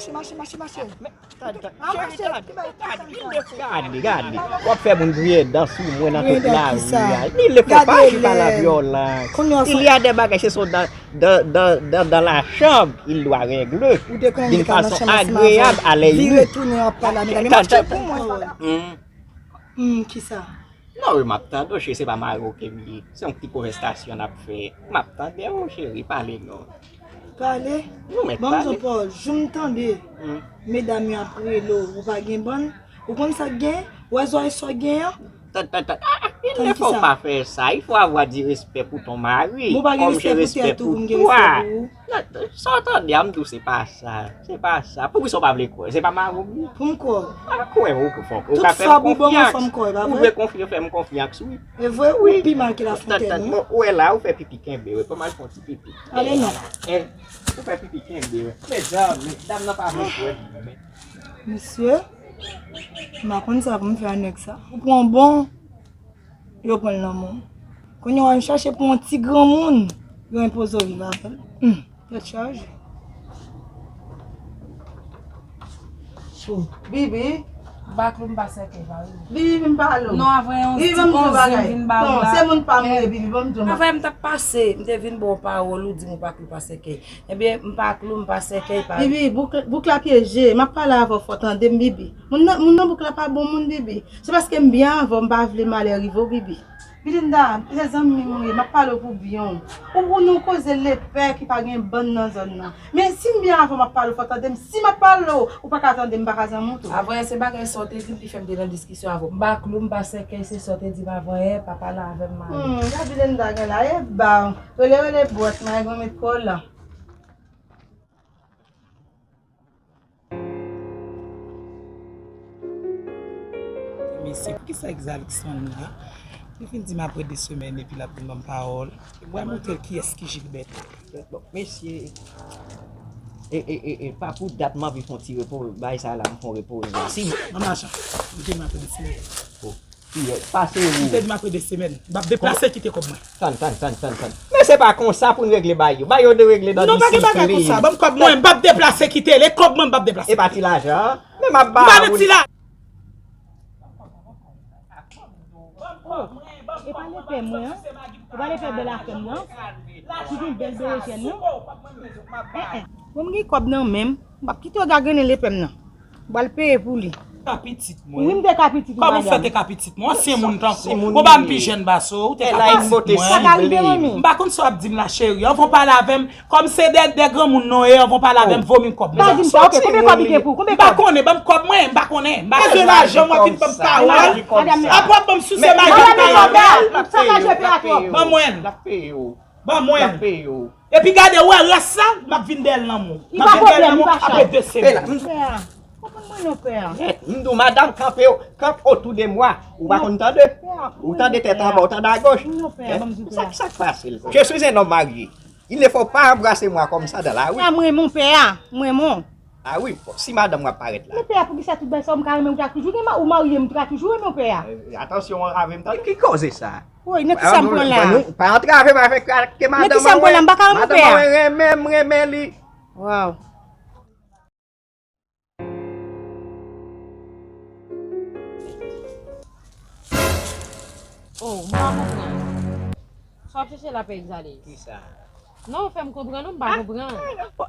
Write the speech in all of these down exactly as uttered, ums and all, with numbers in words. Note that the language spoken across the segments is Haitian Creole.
Mache, mache, mache, mache. Gade, gade. W ap fè moun griyen dan sou mwen nan tout lari a. Ni le fwa pa jwe pa la vyolans. Il y a des bagages, ce sont dans, dans, dans, dans, dans la chambre, il doit régler d'une façon agréable, à l'aise. Vire tounen, w ap pale a medam yo. Mache pou mwen. Hmm, kisa? Non, wi, m ap tande w, cheri, se pa mari w ke m ye. Se yon ti konvèsasyon n ap fè. M ap tande w, cheri, pale non. Pale? Nou mèt pale. Ban m di w pawòl, jou m tande medam yo ap rele w, ou pa gen bann? Ou konn sa k gen? Ou wè zòrèy sa w gen an? Tan, tan, tan. Ah, il ne faut pas faire ça. Il faut avoir du respect pour ton mari, comme je respecte pour toi. Non, sa w tande a, m di w se pa sa. Se pa sa. Poukisa w pa vle kwè? Se pa mari w li ye? Pou m kwè w. Pa kwè m, ou fò, ou ka fè m konfyans. Ou dwe konfye, fè m konfyans, wi. E vre, ou pi mal ke Lafontaine, wi. Ou wè la, ou fè pipi kenbe, wi. Kòman l fè yon ti pipi? Ale non. Eh, ou fè pipi kenbe, wi. Mezanmi, dam nan pa vle kwè. Mesye, m pa konn sa pou m fè a nèg sa. Ou pran bon. Yo pran l nan men w. Kounye a w al chache pou yon ti granmoun, yo enpoze w viv avè l. Hum, tèt chaje. Bibi. M pa klou, m pa sèkèy, pa ri. Bibi, m pa lo. Non, avè yon ti konze m vin ba ou la. Non, se moun pa m ou ye, Bibi, ban m di w. Avè m t ap pase, m te vin ba w pawòl, ou di m ou pa klou, pa sèkèy. Ebyen, m pa klou, m pa sèkèy, pa ri. Bibi, bouk, bouk la pyeje, m ap pale avè w fò, tande m, Bibi. Moun nan, moun nan bouk la pa bon moun, Bibi. Se paske m byen avè w, m pa vle malè rive w, Bibi. Bilinda, se zanmi m ou ye, m ap pale w pou byen w. Ou, ou nou koze lepè ki pa gen bann nan zòn nan. Men si m byen avè w, m ap pale w, fò tande m. Si m ap pale w, ou pa ka tande m, m pa ka zanmi w tou. Avan yè, se bagay sa w te di m ki fè m te nan diskisyon avè w. M pa klou, m pa sèkèy, se sa w te di m avan yè, pa pale avè m, mari. Hmm, sa Bilinda gen la, e ba w. Rele, rele bwòt, mwen gon met kolan. Mesye, poukisa egzaltasyon la? Li fin di m apre de semèn epi l ap vin ban m pawòl. Mwen montre l kiyès ki Jilbèt. Bon, mesye, e, e, e, e, pa pou dat m anvi fè yon ti repo, bay sa la, m fè yon repo. Si. Manman Jan, li te di m apre de semèn. Oh. Kiyès? Pase ou. Li te di m apre de semèn. M p ap deplase kite kòb mwen. Tann, tann, tann, tann, tann. Men se pa konsa pou n regle bagay yo. Bagay yo dwe regle nan disiplin. Non, pa gen bagay konsa. Ban m kòb mwen, m p ap deplase kite l. E kòb mwen, m p ap deplase. E pa ti lajan an? Men m ap ba ou. M pa nan ti la. E pa lepè mwen an? E pa lepè bèl afè m nan? Ki gen bèl berejèn nan? Eh, eh. Bon, m gen kòb nan men m. M p ap kite w gagrennen lepè m nan. M pral peye pou li. Ka pitit mwen. Wi, m te ka pitit ou, madanm. Kòman w fè te ka pitit mwen? Ansyen moun tankou w. Bon, ba m pi jèn pase w, ou te ka pitit mwen. Sa ka rive, manmi. M pa konn sa w ap di m la, cheri. Anvan w pale avè m, kòm se de, de granmoun nou ye, anvan w pale avè m, vomi kòb mwen. Pa di m sa, ok, konbyen kòb li gen pou ou? Konbyen kòb? M pa konnen, ban m kòb mwen, m pa konnen. M pa bezwen lajan, w ap vin ban m pawòl. Apre w ap ban m souse mari m pawòl. Ban mwen l. L ap peye w. Ban mwen l. L ap peye w. Epi gade, ou wè rès la, m ap vin dèyè l nan men w. M ap vin dèyè l nan men w apre de semèn. Pè a, konprann mwen non, pè a. M di w, madanm, kanpe, kanpe otou de mwa. Ou pa konn tande? Ou tande tèt anba, ou tande agoch. Non, pè a, ban m di w, pè a. Sa, sa k pase l? Je suis un homme marié. Il ne faut pas embrasser moi comme ça dans la rue. Pè a, m renmen w, pè a. M renmen w. Ah wi, si madanm w ap parèt la. Men pè a, poukisa tout bagay sa w m ka renmen w, m ta toujou gen ma-, ou marye m, m ta toujou renmen w, pè a. Eh, atansyon avè m, tande. Ki koze sa? Woy, nan kisa m pran la? Pa antrave m avèk ke madanm mwen. Nan kisa m pran la? M pa ka renmen pè a. Madanm mwen renmen m, renmen li. Waw. Oh, m pa konprann. Sa w ap chèche la, Pè Egzale? Kisa? Non, fè m konprann, non, m pa konprann.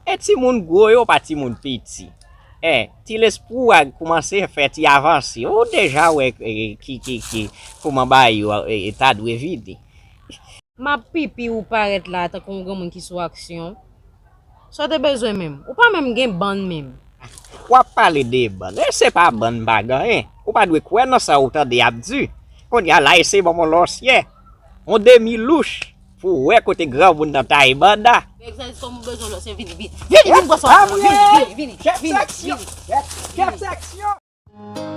E timoun gwo yo, pa timoun piti. E, ti lespri w a koumanse fè ti avanse. Ou deja wè, e, ki, ki, ki, kouman bagay yo, e, e, ta dwe vini. M ap pipi, ou parèt la tankou yon granmoun ki sou aksyon. Sa w te bezwen menm? Ou pa menm gen bann menm. W ap pale de bann. E se pa bann m pa gen anyen. Ou pa dwe kwè nan sa ou tande y ap di. Kounye a la, eseye ban m yon lòsyè. Yon demi louch. Pou w wè kote granmoun nan taye banda. Egzaltan, kòm ou bezwen lòsyè, vini, vini. Vini, vini, bòs, vini, vini, vini, vini, vini. Chèf seksyon.